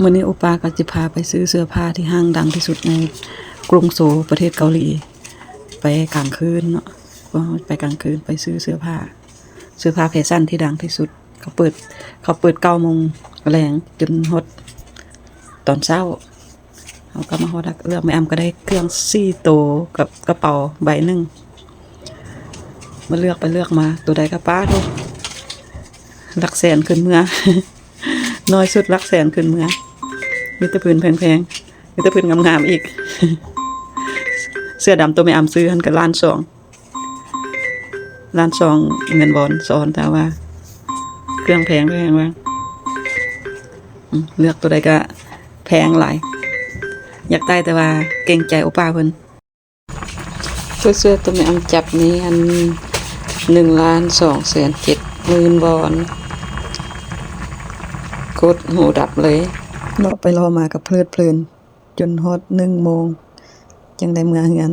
ມື້ນີ້ໂອປ້າກໍຈະພາໄປຊື້ເສື້ອຜ້າທີ່ຫ້າງດັງທີ່ສຸດໃນກຸງໂຊ ປະເທດເກົາຫຼີ ໄປກາງຄືນເນາະ ໄປກາງຄືນ ໄປຊື້ເສື້ອຜ້າ ເສື້ອຜ້າແຟຊັນທີ່ດັງທີ່ສຸດ. ເຂົາເປີດ ເຂົາເປີດເກົ້າໂມງແລງຈົນຮອດຕອນເຊົ້າ. ເຮົາກໍມາຮອດ ເລືອກ ແມ່ອຳກໍໄດ້ເຄື່ອງສີ່ໂຕກັບກະເປົາໃບໜຶ່ງ ມາເລືອກໄປເລືອກມາ ໂຕໃດກໍປາໂທ້ ຫຼັກແສນຂຶ້ນເມືອ ນ້ອຍສຸດຫຼັກແສນຂຶ້ນເມືອ ມີແຕ່ພື້ນແພງໆ ມີແຕ່ພື້ນງາມໆອີກ. ເສື້ອດຳໂຕແມ່ອຳຊື້ຫັ້ນກໍລ້ານສອງ ລ້ານສອງເງິນວອນ ສອງ ແຕ່ວ່າເຄື່ອງແພງ ແພງວ່າ ອືມ ເລືອກໂຕໃດກໍແພງຫຼາຍ ຢາກໄດ້ ແຕ່ວ່າເກງໃຈໂອປ້າເພິ່ນ. ເສື້ອ ເສື້ອໂຕແມ່ອຳຈັບນີ້ ອັນ ໜຶ່ງລ້ານສອງແສນເຈັດໝື່ນວອນ ໂຄດຫູດັບເລີຍ. ເລາະໄປເລາະມາກໍເພີດເພີນ ຈົນຮອດໜຶ່ງໂມງ ຈຶ່ງໄດ້ເມືອເຮືອນ.